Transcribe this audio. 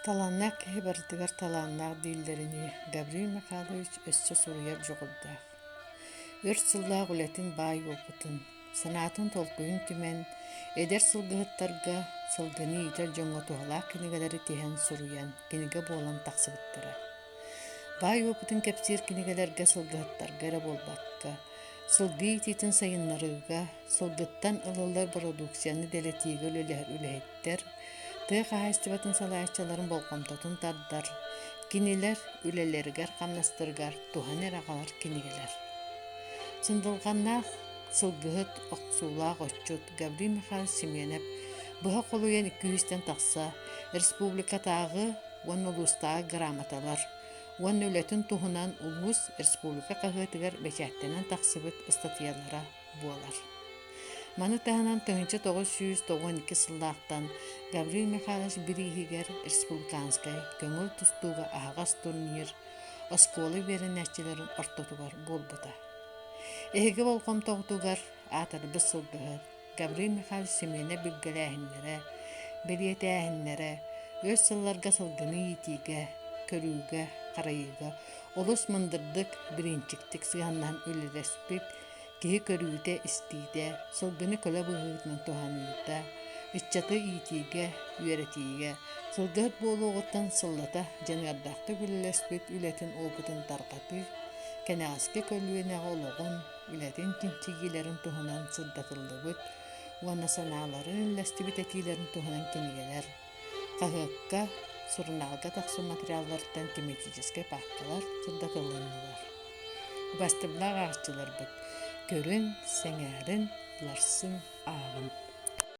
Талааннаах киһи барытыгар талааннаах дииллэринии Гаврил Михайлович өссө суруйар дьоҕурдаах. Өр сыллаах үлэтин баай уопутун, санаатын толкуйун түмэн, эдэр сылгыһыттарга, сылгыны иитэр дьоҥҥо туһалаах кинигэлэри тиһэн суруйан, кинигэ буолан тахсыбыттара. Баай уопутун кэпсиир кинигэлэргэ сылгыһыттарга эрэ буолбакка, сылгы иитиитин сайыннарыыга, сылгыттан ылыллар бородууксуйаны дэлэтиигэ үлэлэһэр үлэһиттэр, тыа хаһаайыстыбатын салайааччыларын болҕомтотун тардар, кинилэр үлэлэригэр-хамнастарыгар туһаны эрэ аҕалар кинигэлэр. Сындылҕаннаах сылгыһыт, охсуулаах отчут Гаврил Михайлович Семенов быһа холуйан 200-тэн тахса республикатааҕы уонна улуустааҕы грамоталар уонна үлэтин туһунан улуус республика хаһыатыгар бэчээттэнэн тахсыбыт ыстатыйалара буолар. Маны таһынан 1992 сыллаахтан Гаврил Михайлович бирииһигэр республиканскай көҥүл тустууга аһаҕас турнир оскуола үөрэнээччилэрин ортотугар буолбута. Эһиги болҕомтоҕутугар аатырбыт сылгыһыт Гаврил Михайлович Семенов билгэлээһиннэрэ, бэлиэтээһиннэрэ өр сылларга сылгыны иитиигэ, көрүүгэ, харайыыга олус мындырдык, бириинчиктик сыһыаннаһан үлэлэспит киһи көрүүтэ-истиитэ, сылгыны көлө быһыытынан туһаныыта, ыччаты иитиигэ, үөрэтиигэ, сылгыһыт буолуоҕуттан сыллата дьаныардаахтык үлэлэспит үлэтин опытын тарҕатыы, кэнэҕэски көлүөнэҕэ олоҕун, үлэтин чинчийиилэрин туһунан сырдатыллыбыт уонна санааларын үллэстибит этиилэрин туһунан кинигэлэр, хаһыакка, сурунаалга тахсар материаллартан тематическай паапкалар сырдатылыннылар. Убастыбылаах ааҕааччыларбыт, көрүҥ, сэҥээрин, уларсыҥ, ааҕыҥ.